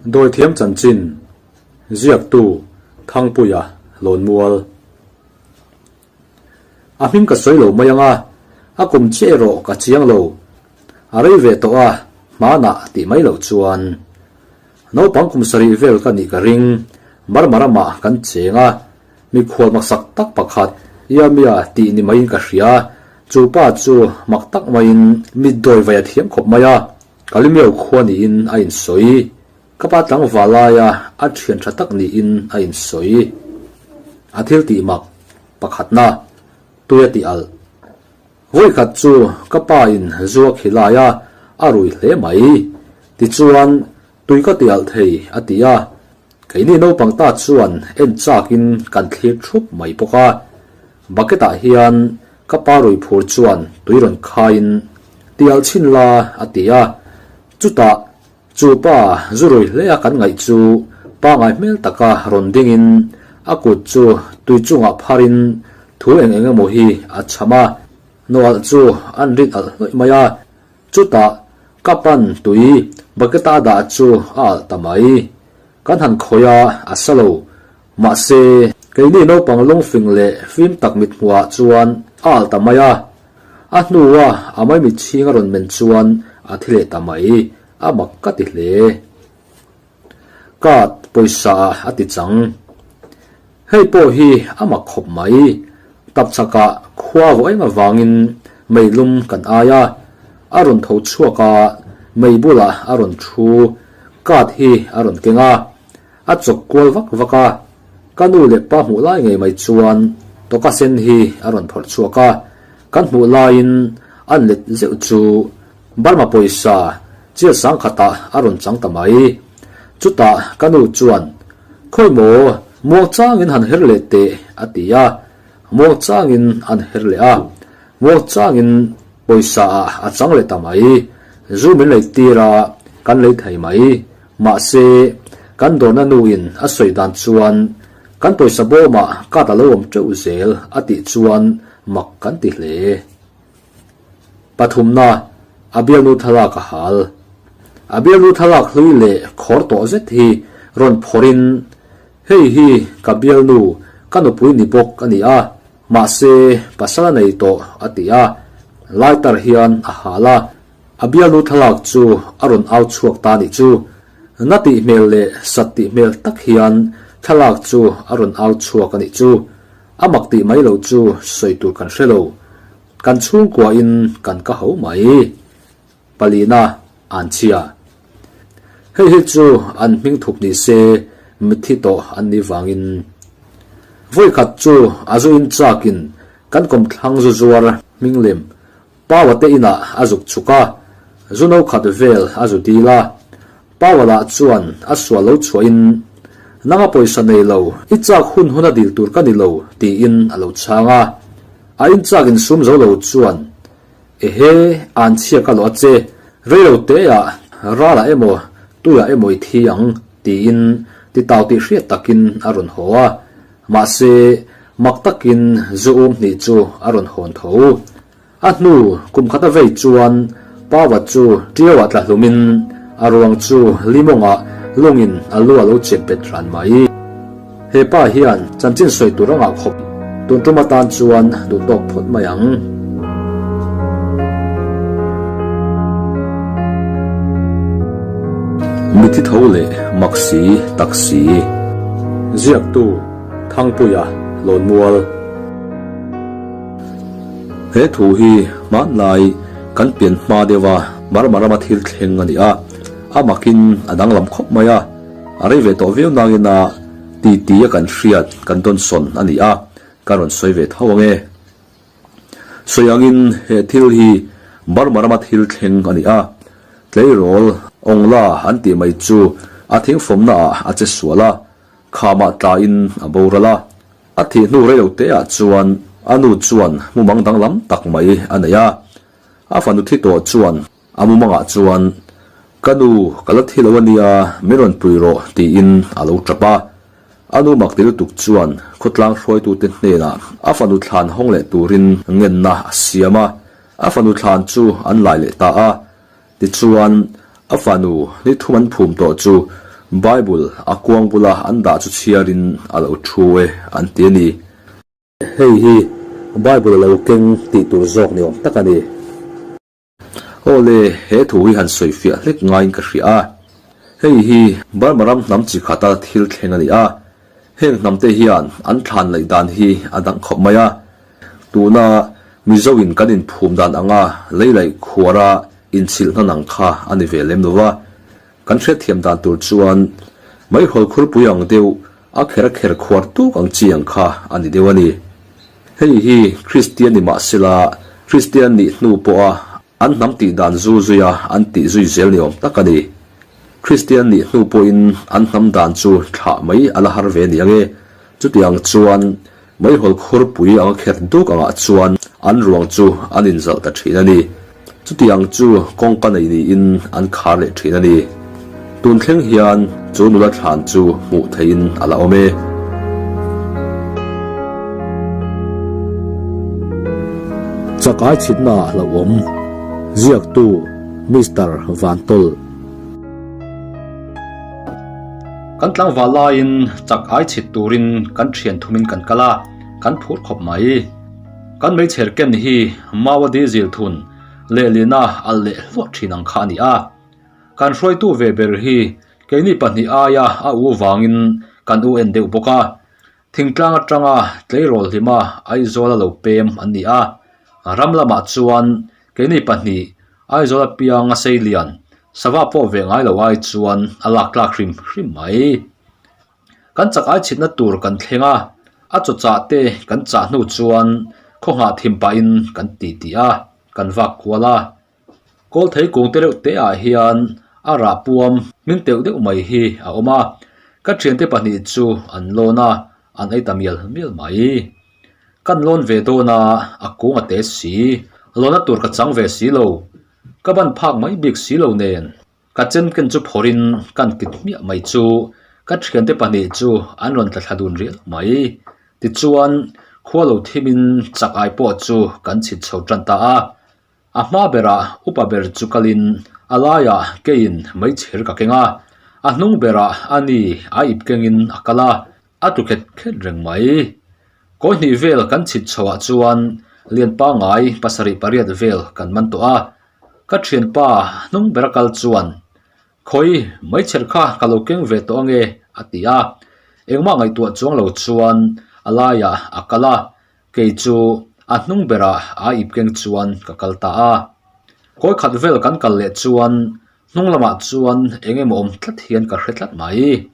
Dawithiam chanchin, Ziaktu, Thangpuia, Lawnmual. A hming ka sawi lo mai ang a, a kum chiah erawh ka chiang lo. A rei ve tawh a, hmanah tih mai loh chuan. Naupang kum sarih vel ka nih ka ring, Burma ramah kan cheng a, mikhual maksak tak pakhat Yamia tih ni maiin ka hria, chu pa chu mak tak maiin mit dawi vai a thiam khawp mai a, Kalimeo khua niin a insawi. Ka pa tlangval laia a thian tha tak niin a insawi. A thil tih mak pakhatna, tui a tih alh. Vawikhat chu ka pa in zu a khi lai a, a rui hle mai. Tichuan, tui ka ti alh thei a ti a. Keini naupang ta chuan en chakin kan thlir thup mai bawk a. Bucket ah hian ka pa rui phur chuan tui rawn khaiin ti alh chhin la a ti a. Chutah Chu pa zu rui hle a kan ngaih chu pangai hmel taka rawn dingin a kut chu tui chungah pharin thu eng eng emaw hi a chham a, nawalh chu an rin alh hlawih mai a, chutah ka pan tui bucket-a a dah chu a alh ta mai. Kan han khawih a, a sa lo. Mahse, keini naupang lungfing leh fim tak mithmuhah chuan a alh ta mai a, a hnua a maimichhing a rawn men chuan a thi leh ta mai. A mak ka ti hle. Card pawisa ah a ti chang. Hei pawh hi a mak khawp mai. Tapchhakah khua vaw eng avangin meilum kan ai a, a rawn tho chhuak a, mei bulah a rawn thu. Card hi a rawn keng a, a chawk kual vak vak a. Ka nu leh pa hmuh lai ngei mai chuan tawka sen hi a rawn phawrh chhuak a, kan hmuh laiin an let zeuh chu Burma pawisa chial sangkhatah a rawn chang ta mai. Chutah ka nu chuan, Khawi maw, muang changin han her leh teh, a ti a. Muang changin an her leh a, muang changin pawisa ah a chang leh ta mai. Zu min lei tir a, kan lei thei mai. Mahse, kan dawrna nuin a sawi dan chuan, Kan pawisa bawmah card a lo awm teuh zel, a tih chuan mak kan ti hle. Pathumna, a bialnu thlalak a hal. A bialnu thlalak hlui leh khawr tawh zet hi rawn phawrhin, Hei hi ka bialnu, ka nupui ni bawk a ni a, mahse pasal a nei tawh a ti a. Lighter hian a hal a, a bialnu thlalak chu a rawn au chhuak ta nih chu. Na tih hmel leh sat tih hmel tak hian thlalak chu a rawn au chhuak a nih chu. A mak tih mai lo chu sawi tur kan hre lo. Kan chhungkua in kan ka ho mai. Palina an chhia. Hei hi chu an hming thup ni se mitthi tawh an nih vangin. Vawikhat chu a zu in chak in kan kawmthlang zu zuar hming lem Paua te inah a zuk chhuk a, zu no khat vel a zu dil a. Paua lah chuan a sual lo chhuah in Nanga pawisa nei lo, i chak hun hun a dil tur ka ni lo tiin a lo chhang a. A in chak in sum zo lo chuan Ehe, an chhia ka lo a che, rei lo te ah ral ah emaw tui ah emaw i thi ang tiin titau tih hriat takin a rawn haw a. Mahse, mak takin zu um hnih chu a rawn hawn tho. A hnu kum khat a vei chuan Paua chu Tiauah tla hlumin a ruang chu Limawngah lungin a lu a lo chep bet ran mai. He pa hian chanchin sawi tur a ngah khawp. Tun tum atan chuan duh tawk phawt mai ang. Mithi tho leh mak si tak si. Ziaktu Thangpuia Lawnmual. He thu hi hmanlai kan pian hma deuha Burma rama thil thleng a ni a, a makin a danglam khawp mai a, a rei ve tawh viau nangin a ti ti a kan hriat kan dawnsawn a ni a, ka rawn sawi ve tho ang e. Sawi angin he thil hi Burma rama thil thleng a ni a, tleirawl Ongla an tih mai chu a thingfawmna ah a che sual a, khamah tlain a boral a. A thih hnu rei lo te ah chuan a nu chuan mumang danglam tak mai a nei a. A fanu thi tawh chuan a mumangah chuan, Ka nu, ka la thi lo a nia, min rawn pui rawh, tiin a lo tap a. A nu mak ti lutuk chuan khawtlang hruaitute hnenah a fanu thlan hawng leh turin ngenna a siam a. A fanu thlan chu an lai leh ta a. Tichuan, a fanu ni thum an phum tawh chu Bible a kuang bula an dah chu chhiarin a lo thu e an ti a ni. Hei hi Bible a lo keng tih tur zawk ni awm tak a ni. Aw le, he thu hi han sawi fiah hlek ngaiin ka hria a. Hei hi Burma ram hnam chi khata thil thleng a ni a. Heng hnamte hian an thlan laih dan hi a dang khawp mai a. Tuna Mizo in kan inphum dan anga lei laih khuara inchhilh hnan ang kha a ni ve lem lo va. Kan hriatthiam dan tur chuan meihawl khurpui ang deuh a kher a kher khuar tuk ang chi ang kha a ni deuh a ni. Hei hi Kristian ni mah sela Kristian nih hnu pawha an hnam tih dan zu zuia an tih zui zel ni awm tak a ni. Kristian nih hnu pawhin an hnam dan chu thlah mai a la har ve ni ang e. Chutiang chuan Meihawl khurpui anga kher duk angah chuan an ruang chu an inzalh ta thin a ni. Chutiang chu kawngka nei niin an khar leh thin a ni. Tun thleng hian chu nula thlan chu hmuh theihin a la awm e. Chakai chhitna ah hlauhawm ziaktu Mister Vantawl. Kan tlangval laiin chak ai chhit turin kan thian thumin kan kal a, kan phur khawp mai. Kan meichher ken hi Maua diesel thun lehlina alh leh hluah thin ang kha a ni a. Kan hruaitu ve ber hi keini pahnih aia a u vangin kan u en deuh bawk a. Thingtlang atanga tleirawl hlima Aizawla lo pem an ni a, ram lamah chuan keini pahnih Aizawl apianga seilian sava pawh ve ngai lo ai chuan a lak tlak hrim hrim mai. Kan chak ai chhitna tur kan thleng a, a chaw chah te kan chah hnu chuan khaw nghah thim pahin kan ti ti a, kan vak kual a. Kawlthei kung te reuh te ah hian a rah puam hming teuh deuh mai hi a awm a, ka thiante pahnih chu an lawn a, an ei ta mial mial mai. Kan lawn ve dawn a, a kung a te si, lawna tur ka chang ve si lo, ka ban phak mai bik si lo nen. Ka chen ken chu phawrhin kan kit hmiah mai chu ka thiante pahnih chu an rawn tla thla dun rial mai. Tichuan, khua lo thimin chak ai pawh chu kan chhit chho tan ta a. A hma berah upa ber chu kalin a laiah keiin meichher ka keng a, a hnung berah a ni a ip kengin a kal a, a tlu khet khet reng mai. Kawi hnih vel kan chhit chhoah chuan lian pangngai pasarih pariat vel kan man tawh a, ka thianpa hnung bera kal chuan, Khawi, meichher kha ka lo keng ve tawh ange a ti a, engmah ngaihtuah chuang lo chuan a laiah a kal a, Kei chu a hnung berah a ip keng chuan ka kal ta a. Kawi khat vel kan kal leh chuan hnung lamah chuan eng emaw awm tlat hian ka hre tlat mai.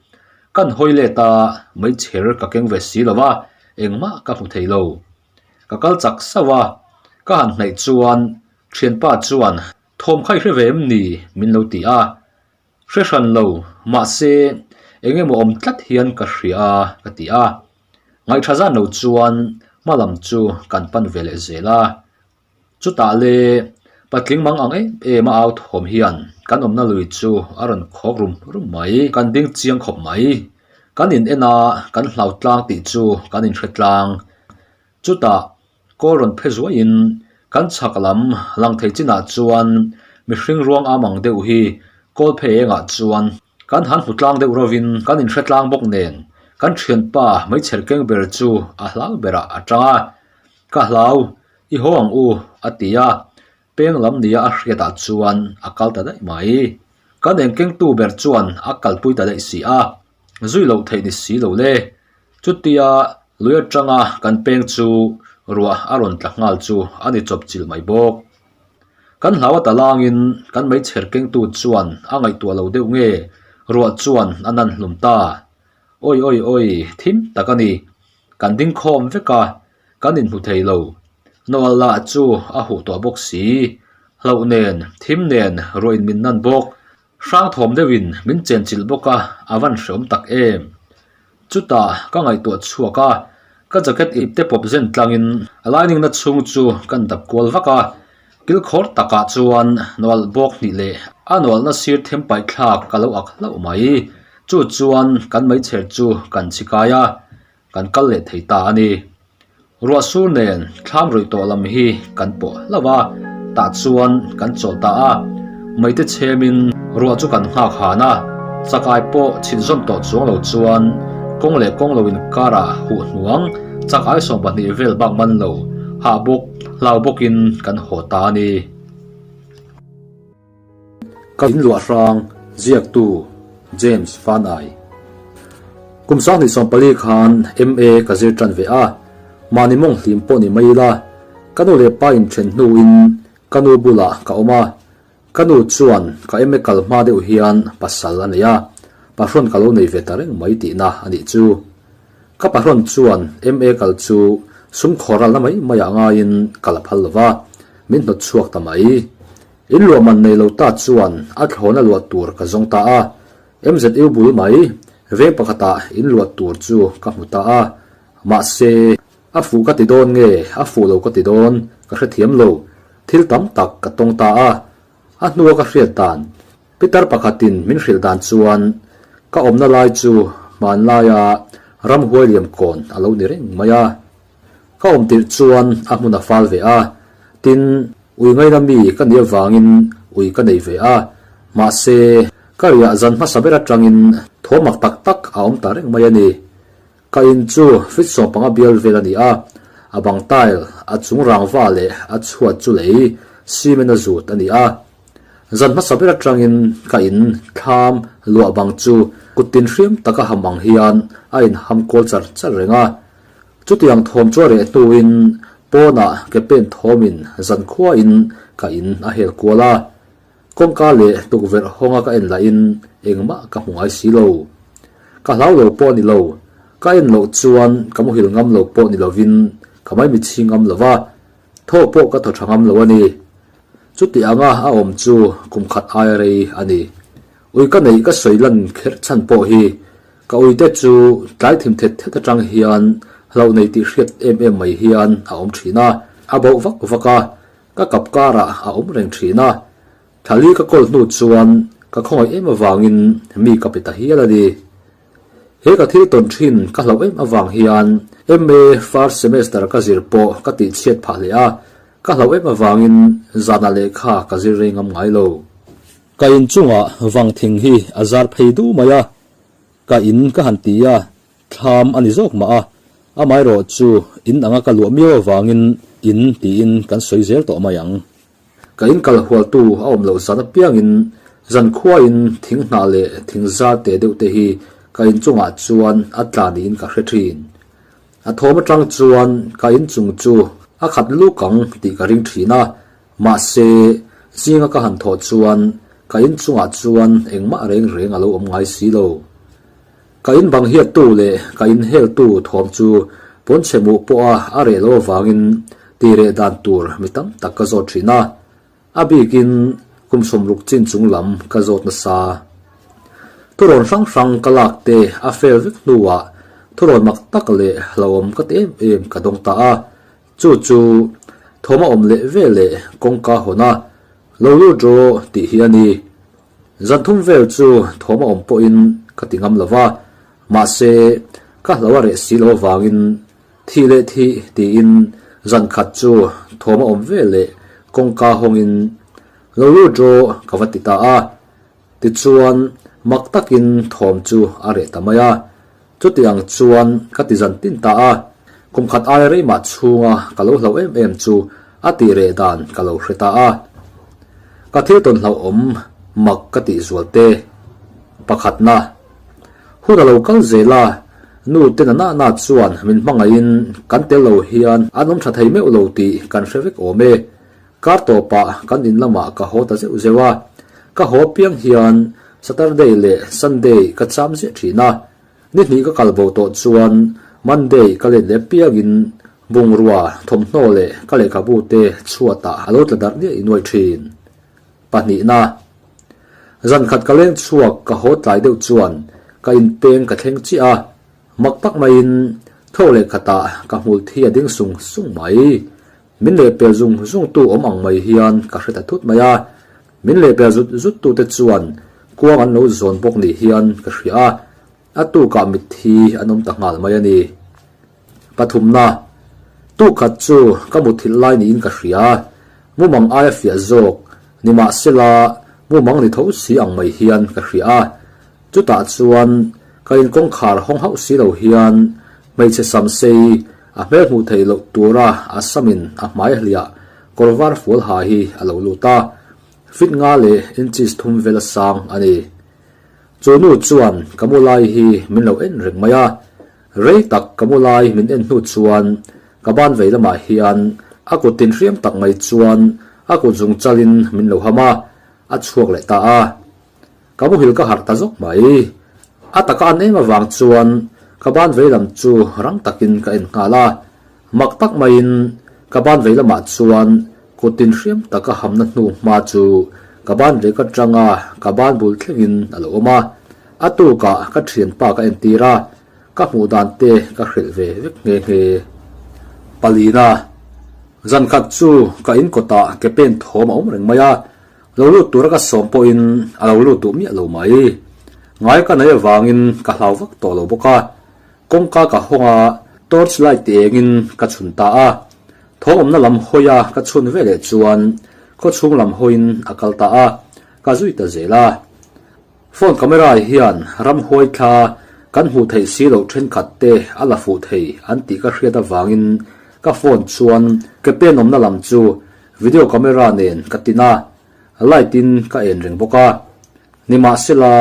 Kan hawi let a, meichher ka keng ve si lo va, engmah ka hmu thei lo. Ka kal chak sauh a, ka han hnaih chuan thianpa chuan thawm kha i hre ve em ni min lo ti a. Hre hran lo, mahse eng emaw awm tlat hian ka hria a ka ti a. Ngaihṭha zan lo chuan hma lam chu kan pan ve leh zel a. Chutah le patling mang ang em em a au thawm hian kan awmna lui chu a rawn khawk rum rum mai. Kan ding chiang khawp mai. Kan in en a, kan hlau tlang tih chu kan inhre tlang. Chutah Kawl rawn phe zuaiin kan chhak lam lang thei chinah chuan mihring ruang am ang deuh hi kawl phe engah chuan kan han hmu tlang deuh rovin kan inhre tlang bawk nen kan thianpa meichher keng ber chu a hlau berah a tang a, Ka hlau, i haw ang u a ti a, peng lam nia a hriatah chuan a kal ta daih mai. Kan engkengtu ber chuan a kalpui ta daih si a, zui loh theih ni si lo le. Chutia lui atanga kan peng chu ruah a rawn tla nghal chu a ni chawp chilh mai bawk. Kan hlau a ta langin kan meichher kengtu chuan a ngaihtuah lo deuh nge ruah chuan a nan hlum ta. Awi awi awi thim tak a ni. Kan ding khawm vek a, kan inhmu thei lo. Nawlh lah chu a huh tawh bawk si. Hlauh nen, thim nen ruah in min nan bawk. Hrang thawm deuhin min chenchilh bawk a, a van hreawm tak em. Chutah ka ngaihtuah chhuak a, ka jacket ip te pawp zen tlangin a lining na chhung chu kan dap kual vak a, kilkhawr takah chuan nawlh bawk hnih leh a nawlhna sir them paih thlak ka lo ak hlauh mai. Chu chuan kan meichher chu kan chhi kai a, kan kal leh thei ta a ni. Ruah sur nen thlam ruih tawh lam hi kan pawh hlauh a, tah chuan kan chawl ta a, meite chhemin ruah chu kan nghak han a. Chakai pawh chhin zawm tawh chuang lo chuan kawng leh kawng lo inkarah huh hnuang chakai 12 vel bak man lo hah bawk hlau bawkin kan haw ta a ni. Ka in luah hrang ziaktu James Fanai. Kum 2014 khan MA ka zir tan ve a, mahni mawng hlim pawh ni mai ila, ka nu leh pa inthen hnuin ka nu bulah ka awm a, ka nu chuan ka MA kal hma deuh hian pasal a nei a, pahrawn ka lo nei ve ta reng mai tihna a nih chu. Ka pahrawn chuan MA kal chu sum khawralna mai maiah ngaiin kal a phal lo va, min hnawt chhuak ta mai. In luah man nei lo ta chuan a thlawna luah tur ka zawng ta a, MZU bul mai veng pakhatah in luah tur chu ka hmu ta a, mahse, a fuh ka ti dawn nge a fuh lo ka ti dawn ka hrethiam lo, thil tam tak ka tawng ta a, a hnua ka hriat dan Pitar pakhatin min hrilh dan chuan ka awmna lai chu hmanlaia ramhuai liam kawn a lo ni reng mai a. Ka awm tirh chuan a hmun a fal ve a, tin, ui ngaina mi ka nih avangin ui ka nei ve a, mahse, ka riah zan hmasa ber atangin thaw mak tak tak a awm ta reng mai a ni. Ka in chu fit 15 bial vel a ni a, a bang tile, a chung rangva leh a chhuat chu lei cement a zut a ni a. Zan hmasa ber atangin ka in thlam luah bang chu kut tin hriam taka ham ang hian a in ham kawl char char reng a. Chutiang thawm chu a reh hnuin pawnah ke pen thawmin zan khuain ka in a hel kual a. Kawngka leh tukverh hawnga ka en lahin engmah ka hmu ngai si lo. Ka hlau lo pawh a ni lo. Ka en loh chuan ka muhil ngam lo pawh ni lovin ka maimichhi ngam lo va, thaw pawh ka thaw tha ngam lo a ni. Chuti anga a awm chu kum khat aia rei a ni. Ui ka neih ka sawi lan kherh chhan pawh hi ka uite chu tlai thim thet thet atang hian hlauh nei tih hriat em em mai hian a awm thin a, a bauh vak vak a, ka kap karah a awm reng thin a. Thali ka kawl hnu chuan ka khawngaih em avangin mi ka pe ta hial a ni. He ka thil tawn thin ka hlauh em avang hian MA first semester ka zir pawh ka tihchhiat phah hle a, Ka hlauh em avangin zanah lehkha ka zir rei ngam ngai lo. Ka in chungah vang thing hi a zar phei duh mai a, ka in ka han ti a, thlam a ni zawk mah a, amaherawh chu in anga ka luah miau avangin in tiin kan sawi zel tawh mai ang. Ka in kal hualtu a awm loh zan apiangin zankhuain thing hnah leh thing zar teh deuh te hi ka in chungah chuan a tla niin ka hre thin. A thawm atang chuan ka inchung chu a khat luk ang tih ka ring thin a, mahse zinga ka han thawh chuan ka inchungah chuan engmah reng reng a lo awm ngai si lo. Ka in bang hiattu leh ka in heltu thawm chu pawnchhe muh pawha a reh lo avangin tih reh dan tur mi tam tak ka zawt thin a. A bikin kum 60 chin chung lam ka zawt nasa. Thurawn hrang hrang ka lak te a fel vek hnuah thurawn mak tak leh hlauhawm ka ti em em ka dawng ta a. Chu chu thawm a awm leh ve leh kawngka hawn a, lo lut rawh tih hi a ni. Zan thum vel chu thawm a awm pawhin ka ti ngam lo va, mahse ka hlo a reh si lo avangin Thih leh thih tiin zan khat chu thawm a awm ve leh kawngka hawngin lo lut rawh ka va ti ta a. Tichuan mak takin thawm chu a reh ta mai a. Chuti ang chuan ka ti zan tin ta a. Kum khat aia rei mah chhunga ka lo hlauh em em chu a tih reh dan ka lo hre ta a. Ka thil tawn hlauhawm mak ka tih zual te pakhatna. Hun a lo kal zel a, nu te na na na chuan min hmangaihin kan tel lo hian an awm tha thei meuh lo tih kan hre vek awm e. Kar tawpah kan in lamah ka haw ta zeuh zeuh a, ka haw piang hian Saturday leh Sunday ka cham ziah thin a, ni hnih ka kal bo tawh chuan Monday ka let leh piangin bungrua, thawmhnaw leh ka lehkhabu te chhuatah a lo tla darh niaih nuaih thin. Pahnihna, Zan khat ka leng chhuak ka haw tlai deuh chuan ka inpeng ka thleng chiah a, mak tak maiin tho leh khatah ka hmul thi a ding sung sung mai. Min lehpel zung zung tu awm ang mai hian ka hre ta thut mai a, min lehpel zut zut tute chuan kuang an lo zawn bawk ni hian ka hria a, A tukah mitthi an awm ta nghal mai a ni. Pathumna, Tuk khat chu ka muthilh lai niin ka hria. Mumang aia fiah zawk, nimahsela mumang ni tho si ang mai hian ka hria a. Chutah chuan ka in kawngkhar hawng hauh si lo hian hmeichhe sam sei a hmel hmuh theih loh tura a samin a hmai hliah kawr var fual ha hi a lo lut a, fit nga leh inches thum vel a sang a ni. Chu nu chuan ka mu lai hi min lo en reng mai a, rei tak ka mu lai min en hnu chuan ka ban vei lamah hian a kut tinhriam tak mai chuan a kut zung chalin min lo ham a, a chhuak leh ta a. Ka muhil ka harh ta zawk mai. A taka an em avang chuan ka ban vei lam chu rang takin ka en nghal a. Mak tak maiin ka ban vei lamah chuan kut tinhriam taka hamna hnu hma chu ka ban rek atanga ka ban bul thlengin a lo awm a. A tukah ka thianpa ka entir a, ka hmuh dan te ka hrilh ve vek nghe nghe. Palina, Zankhat chu ka inkawtah ke pen thawm a awm reng mai a, Lo lut tura ka sawm pawhin a lo lut duh miah lo mai. Ngai ka nei avangin ka hlau vak tawh lo bawk a. Kawngka ka hawng a, torch light ti engin ka chhun ta a. Thawmawmna lam hawia ka chhun ve leh chuan khawchhung lam hawiin a kal ta a, ka zui ta zel a. Phone camera hian ramhuai thla kan hmuh theih si loh thenkhat te a la fuh thei an tih ka hriat avangin ka phone chuan ke penawmna lam chu video camera nen ka tin a, light in ka en reng bawk a. Nimahsela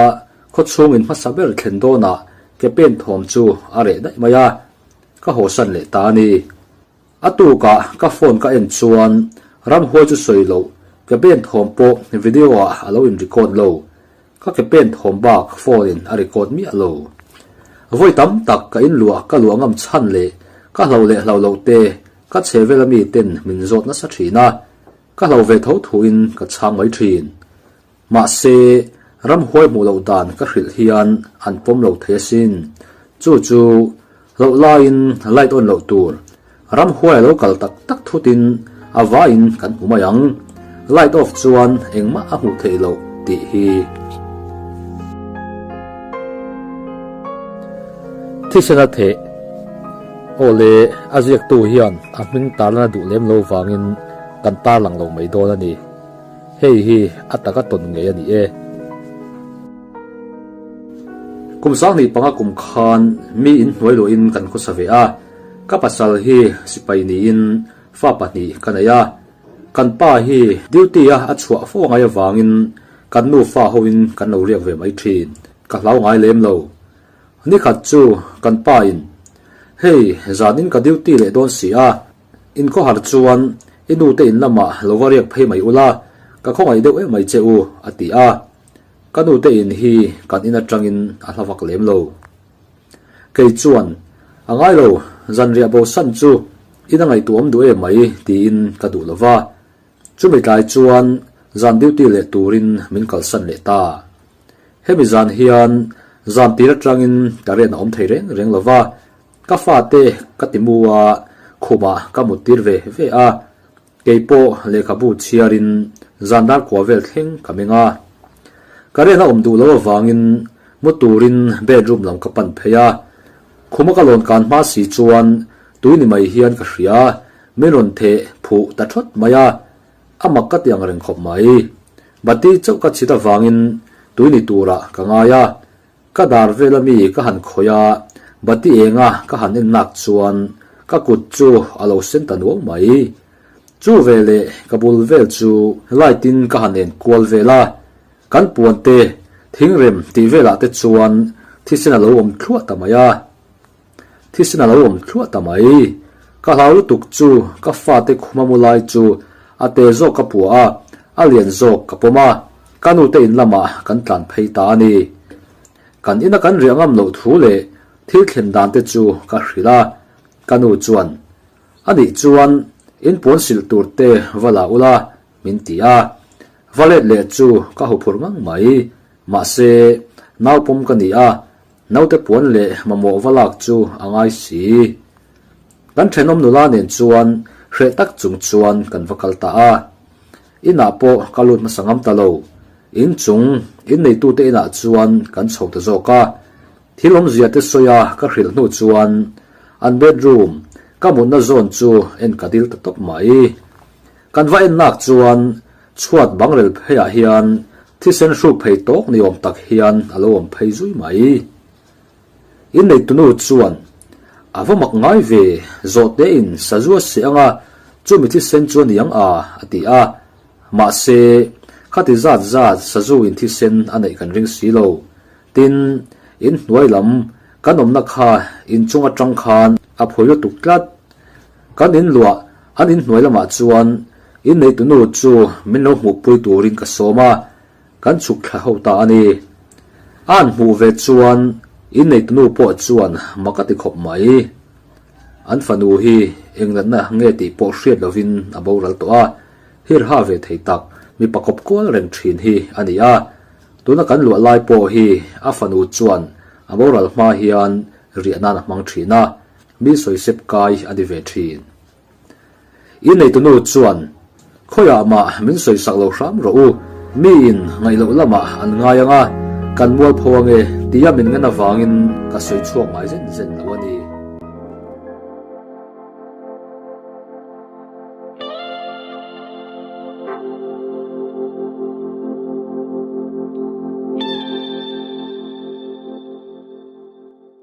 khawchhung in hmasa ber thlen dawnah ke pen thawm chu a reh daih mai a, ka hawsan leh ta a ni. A tukah ka phone ka en chuan ramhuai chu sawi loh ke pen thawm pawh video ah a lo in record lo. Ka ke pen thawm bak phone in a record miah lo. Vawi tam tak ka in luah ka luah ngam chhan leh ka hlo leh hlo loh te ka chhe vel ami ten min zawt nasa thin a, ka hlo ve tho thu in ka chhang mai thin. Mahse, ramhuai hmuh loh dan ka hrilh hian an pawm lo thei asin. Chu chu hlauh laiin light on loh tur. Ramhuai a lo kal tak tak thutin a vaiin kan hmu mai ang. Light off chuan engmah a hmuh theih loh tih hi. Thisen a theh. Aw le, a ziaktu hian a hming tarlan a duh lem lo vangin kan tarlang lo mai dawn a ni. Hei hi a taka tawn ngei a ni e. Kum 15 kum khan mi inhnuai luahin kan khawsa ve a, ka pasal hi sipai niin fa pahnih ka nei a. Kan pa hi duty a a chhuah fo ngai avangin kan nufa hoin kan lo riak ve mai thin, ka hlau ngai lem lo. Nikhat chu kan pa in, Hei, zanin ka duty leh dawn si a, Inkhawhar chuan i nute in lamah lo va riak phei mai ula, ka khawngaih deuh em mai che u, a ti a. Ka nute in hi kan in atangin a hla vak lem lo. Kei chuan, A ngai lo, zanriah bosan chu in a ngaihtuahawm duh em mai, tiin ka duh lo va. Chumi tlai chuan zan duty leh turin min kalsan leh ta. Hemi zan hian zan tir atangin ka rian a awm thei reng reng lo va, Ka fate ka ti mu a, khumah ka mut tir ve ve a, kei pawh lehkhabu chhiarin zan dar kua vel thleng ka meng a. Ka rian a awm duh lo avangin mu turin bedroom lam ka pan phei a, khuma ka lawn kan hma si chuan tui ni mai hian ka hria, min rawn theh phuh ta thawt mai a, a mak ka ti ang reng khawp mai. Bati chauh ka chhit avangin tui ni turah ka ngai a, Ka dar vel ami ka han khawih a, bati enga ka han en nak chuan ka kut chu a lo sen ta nuau mai. Chu veleh ka bul vel chu light in ka han en kual vel a, kan puan te, thingrem tih velah te chuan thisen a lo awm thluah ta mai a. Thisen a lo awm thluah ta mai. Ka hlau lutuk chu ka fate khuma mu lai chu a te zawk ka pua a, a lian zawk ka pawm a, ka nute in lamah kan tlan phei ta a ni. Kan ina kan riah ngam loh thu leh thil thlen dan te chu ka hrilh a, ka nu chuan, A nih chuan in puan silh tur te va la ula, min ti a. Va let leh chu ka huphurh ngang mai. Mahse, nau pawm ka ni a, Naute puan leh mamawh va lak chu a ngai si. Kan thenawm nula nen chuan hreh tak chung chuan kan va kal ta a. Inah pawh ka lut hmasa ngam ta lo. Inchung, inneitute inah chuan kan chho ta zawk a. Thil awmzia te sawi a ka hrilh hnu chuan an bedroom, ka mutna zawn chu en ka dil ta tawp mai. Kan va en nak chuan chhuat bangrel pheiah hian. Thisen hruk phei tawk ni awm tak hian a lo awm phei zui mai. Inneitunu chuan, A va mak ngai ve, zawhtein sazu a seh ang a, chumi thisen chu a ni ang a, a ti a. Mahse, khati zat zat sazu in thisen a neih kan ring si lo. Tin, in hnuai lam kan awmna kha inchung atang khan a phawi lutuk tlat. Kan in luah an in hnuai lamah chuan inneitunu chu min lo hmuhpui turin ka sawm a, kan chhuk thla ho ta a ni. A han hmuh ve chuan inneitunu pawh chuan mak a ti khawp mai. An fanu hi englatna nge tih pawh hriat lovin a boral tawh a, hirha ve thei tak mipa kawp kual reng thin hi a ni a. Tuna kan luah lai pawh hi a fanu chuan a boral hma hian riah nan a hmang thin a, mi sawisep kai a ni ve thin. I neitunu chuan, Khawiah mah min sawisak lo hram rawh u, miin ngaih loh lamah an ngai ang a, kan mualpho ange tia min ngen avangin ka sawi chhuak ngai zen zen lo a ni.